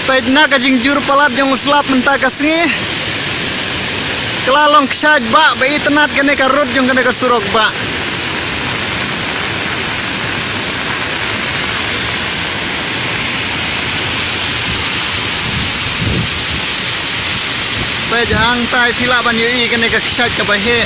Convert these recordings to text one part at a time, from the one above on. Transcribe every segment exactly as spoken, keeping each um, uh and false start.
Peit na ka jingjur palat jong u slap mynta ka sngi. Ka la long kshaid bah ba itynnad kane ka rud jong kane ka surok bah. Peit hangtai phi lah ban ïohi kane ka kshaid kaba heh.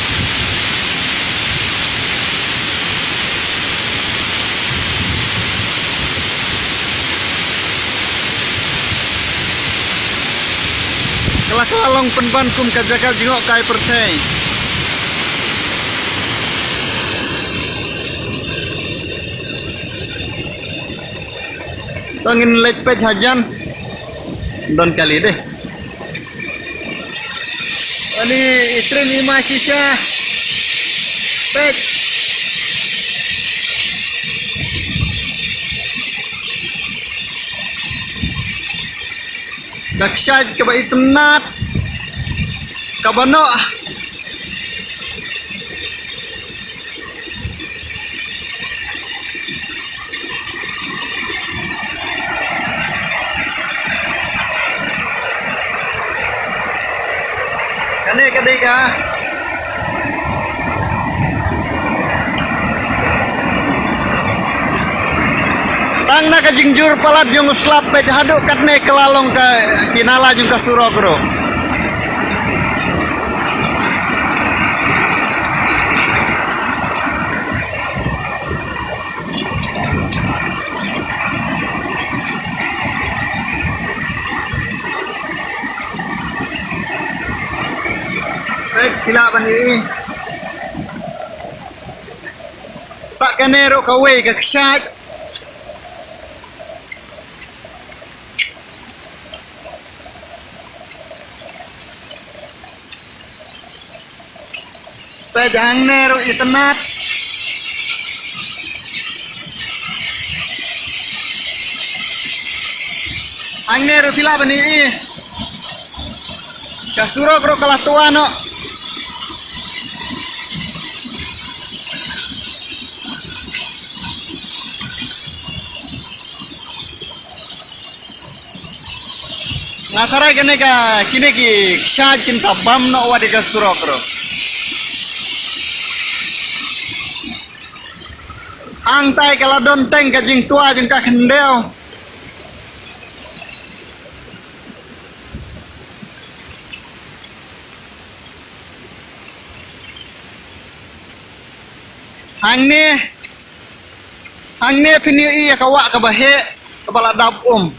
Ka la kylla long pynban kum ka jaka jngohkai pyrthei. To ngin leit peit hajan. Don kali deh. Ani itrin ima shisha. Peit. Ka kshaid kaba itynnad. Kaba noh. Kane ka dei ka. Tang na ka jingjur palat jong u slap peit haduh katne ka la long ka kinara jong ka surok ruh. Peit, phi lah ban ïohi. Sa kane ruh kawei ka kshaid. Peit hangne ruh itynnad. Hangne ruh phi lah ban ïohi. Ka surok ruh ka la twa noh. Nga tharai kane ka kine ki kshaid kin sa bam noh wat ïa ka surok ruh. Hangtai ka la don teng ka jingtwa jong ka khyndew. Hangne, hangne phin ïohi ïa ka wah kaba heh kaba la dap um.